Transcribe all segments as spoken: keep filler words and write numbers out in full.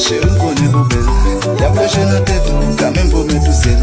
Cheri m konnen ou bèl. Y ap lanje nan tèt ou, kanmenm pwomèt ou sèl.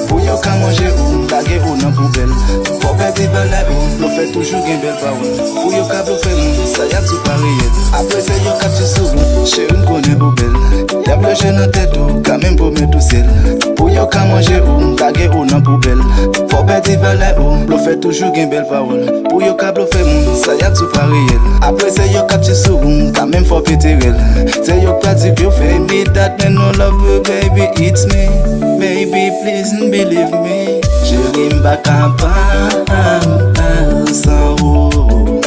Pou yo ka manje ou, lage ou nan poubèl. Fò w pèdi valè ou, blofè toujou gen bèl pawòl. Pou yo ka blofe moun, sa y ap di w pa reyèl. Apre se yo k ap di sou ou, cheri m konnen ou bèl. Y ap lanje nan tèt ou, kanmenm pwomèt ou sèl. Pou yo ka manje ou, lage ou nan poubèl. Fò w pèdi valè ou, blofè toujou gen bèl pawòl. Pou yo ka blofe moun, sa y ap di w pa reyèl. Apre se yo k ap di sou ou, kanmenm fò w pete rèl. Se yo k pral di ke w fè mi dat, men non love you, baby, it's me. Baby, please believe me. Cheri, m pa kapab san ou.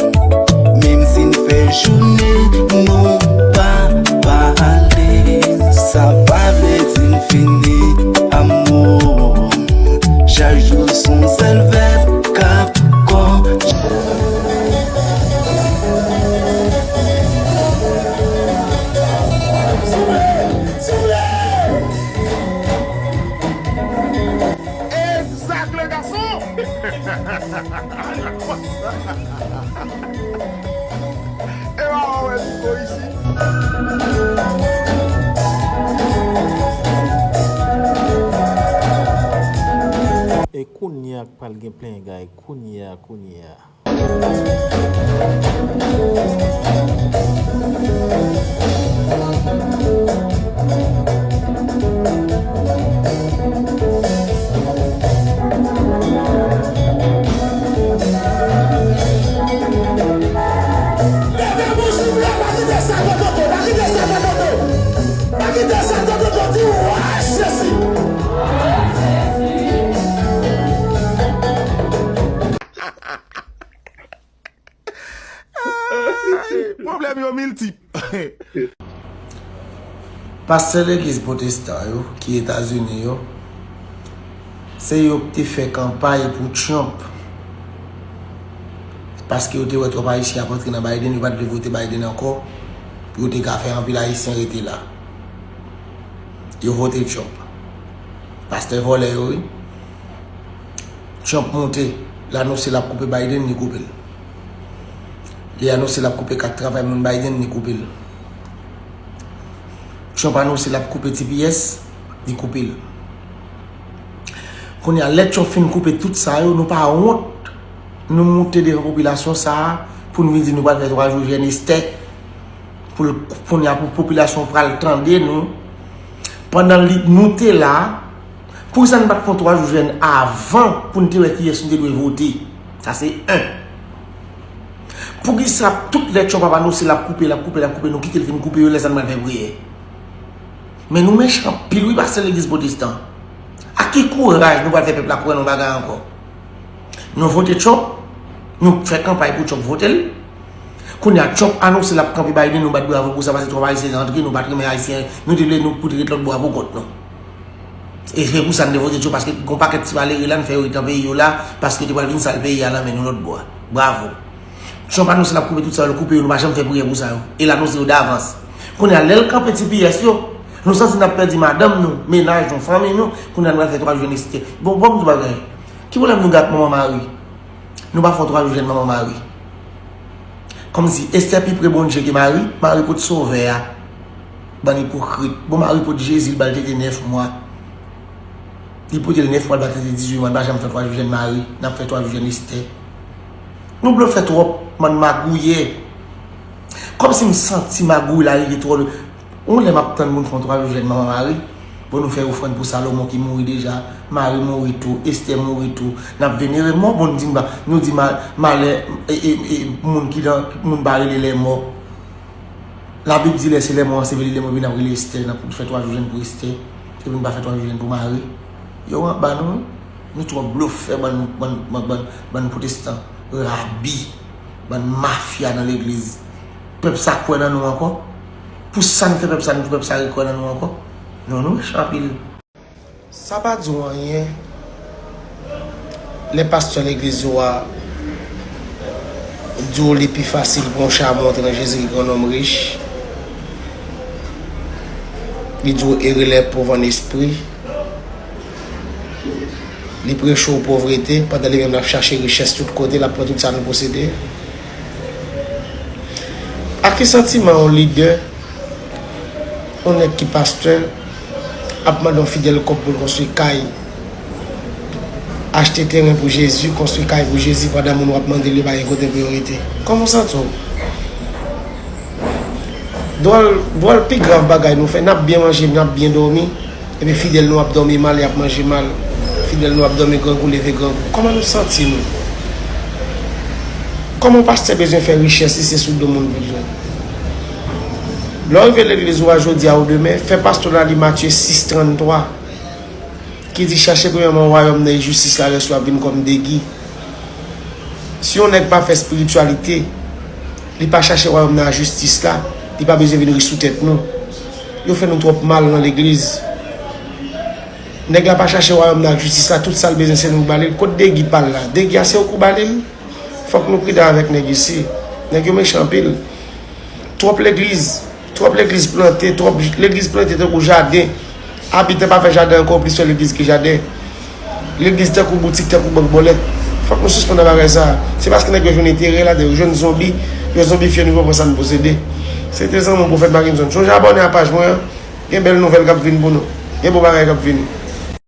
Menm si n fè jounen, nou pa pale. Sa pa vle di n fini, amou. Chak jou s on sèl vèb k ap konje. Souple! Souple! Exact, le garçon! E pa wè Nico isi. E kounye a k pral gen plen gay, kounye a, kounye a. Leve bouch ou byen, pa kite sa tototo, pa kite sa tototo. Pa kite sa tototo, di wè Jezi. Ay, pwoblèm yo miltip. Pastè legliz pwotestan yo ki Etazini yo, se yo ki te fè kanpay pou Trump. Paske yo te wè twòp Ayisyen ap antre nan Biden, yo pa t vle vote Biden ankò, pou yo te ka fè anpil Ayisyen rete la. Yo vote Trump. Pastè vòlè yo, wi. Trump monte, l anonse l ap koupe Biden, li koupe l. Li anonse l ap koupe kat travay moun Biden, li koupe l. Trump anonse l ap koupe T P S, li koupe l. Kounye a, lè Trump fin koupe tout sa yo, nou pa wont, nou moute devan popilasyon sa a pou n vin di nou pral fè twa jou jèn Estè. Pou l, kounye a pou popilasyon pral tande nou. Pandan li, nou te la, poukisa n pa t fè yon twa jou jèn avan pou n te wè kiyès nou te dwe vote? Sa se en. Poukisa tout lè Trump ap anonse l ap koupe, l ap koupe, l ap koupe, nou kite l fin koupe yo, lè sa n pral fè priyè? Men nou mechan anpil wi, pastè legliz pwotestan. Ak ki kouraj nou pral fè pèp la kwè nan yon bagay ankò? Nou vote Trump, nou fè kanpay pou Trump vote l. Kounye a, Trump anonse l ap kanpe Biden, nou bat bravo pou sa, paske twòp Ayisyen antre, nou pa t renmen Ayisyen, nou te vle nou pou te ret lòt bò a pou kont nou. E se pou sa n te vote Trump, paske gon pakèt ti malere la, n fè yo ret nan peyi yo la, paske yo te pral vin sal peyi a nan men nou lòt bò a. Bravo. Trump anonse l ap koupe tout sa yo, l koupe yo, nou pa janm fè priyè pou sa yo. E l anonse yo davans. Kounye a, lè l kanpe T P S yo, nou santi n ap pèdi madanm nou, mennaj nou, fanmi nou, kounye a nou pral fè twa jou jèn Estè. Bon, bon, m di w bagay. Ki pwoblèm nou gen ak manman Mari? Nou pa fè yon twa jou jèn manman Mari. Kòmsi Estè pi pre Bondye ke Mari, Mari pot sovè a. Bann ipokrit. Bon, Mari pot Jezi, l ba l tete nèf mwa. Li pote l nèf mwa, l ba l tete dizuit mwa, l pa janm fè twa jou jèn Mari, n ap fè twa jou jèn Estè. Nou blofè twòp, bann magouyè. Kòmsi m santi magouy la rive twò lwen. Yon lè m ap tann moun fè yon twa jou jèn manman Mari. Bon, nou fè ofrann pou Salomon ki mouri deja. Mari mouri tou, Estè mouri tou. N ap venere mò, bon, nou di, nou di ma-, malè, e, e, e, moun ki nan, moun pa rele lèmò. Labib di lè se lèmò anseveli, lèmò vin ap rele Estè, n ap fè twa jou jèn pou Estè, epi n pa fè twa jou jèn pou Mari. Yo anba nou, wi. Nou twò blofè, bann, bann, bann, bann, bann pwotestan, rabi, bann mafya nan legliz. Pèp sa kwè nan nou ankò? Pou sa n fè pèp sa, nou pou pèp sa rekwè nan nou ankò? Non, nou mechan anpil. Sa pa di w anyen lè pastè legliz ou a di w li pi fasil pou yon chamo antre nan Jezi ki yon nonm rich. Li di w heureux les pauvres en esprit. Li preche w povrete, pandan li menm l ap chache richès tout kote, l ap pran tout sa nou posede. Ak ki santiman yon lidè Yon nèg ki pastè ap mande yon fidèl kòb pou l konstwi kay, achte teren pou Jezi, konstwi kay pou Jezi, pandan moun w ap mande l yo pa gen kote pou yo rete. Kòman w santi w? Dwòl, dwòl pi grav bagay nou fè, n ap byen manje, n ap byen dòmi, epi fidèl nou ap dòmi mal, y ap manje mal. Fidèl nou ap dòmi grangou, leve grangou. Kòman nou santi nou? Kòman yon pastè bezwen fè richès li se sou do moun pou l jwenn? Lè w rive legliz ou a jodi a ou demen, fè pastè w la li Matye sis trannntwa, ki di, chache premyèman wayòm nan e jistis la, rès yo ap vin kòm degi. Si yon nèg pa fè espirityalite, li pa chache wayòm nan ak jistis la, li pa bezwen vin ri sou tèt nou. Yo fè nou twòp mal nan legliz. Nèg la pa chache wayòm nan ak jistis la, tout sa l bezwen se nou ba li l. Kot degi pa l la? Degi a se ou k ou ba li l? Fòk nou pridan avèk nèg isi. Nèg yo mechan anpil. Twòp legliz, twòp legliz plante, twòp legliz plante tankou jaden. Abitan pa fè jaden ankò, plis fè legliz ki jaden. Legliz tankou boutik, tankou bank bòlèt. Fòk nou sispann nan bagay sa. Se paske nèg yo jwenn enterè ladan, yo jwenn zonbi, yo zonbifye nou, yo pran sa n posede. Se te zanmi w Pwofèt Mackenson. Sonje abòne a paj mwen an. Gen bèl nouvèl k ap vin pou nou. Gen bon bagay k ap vini.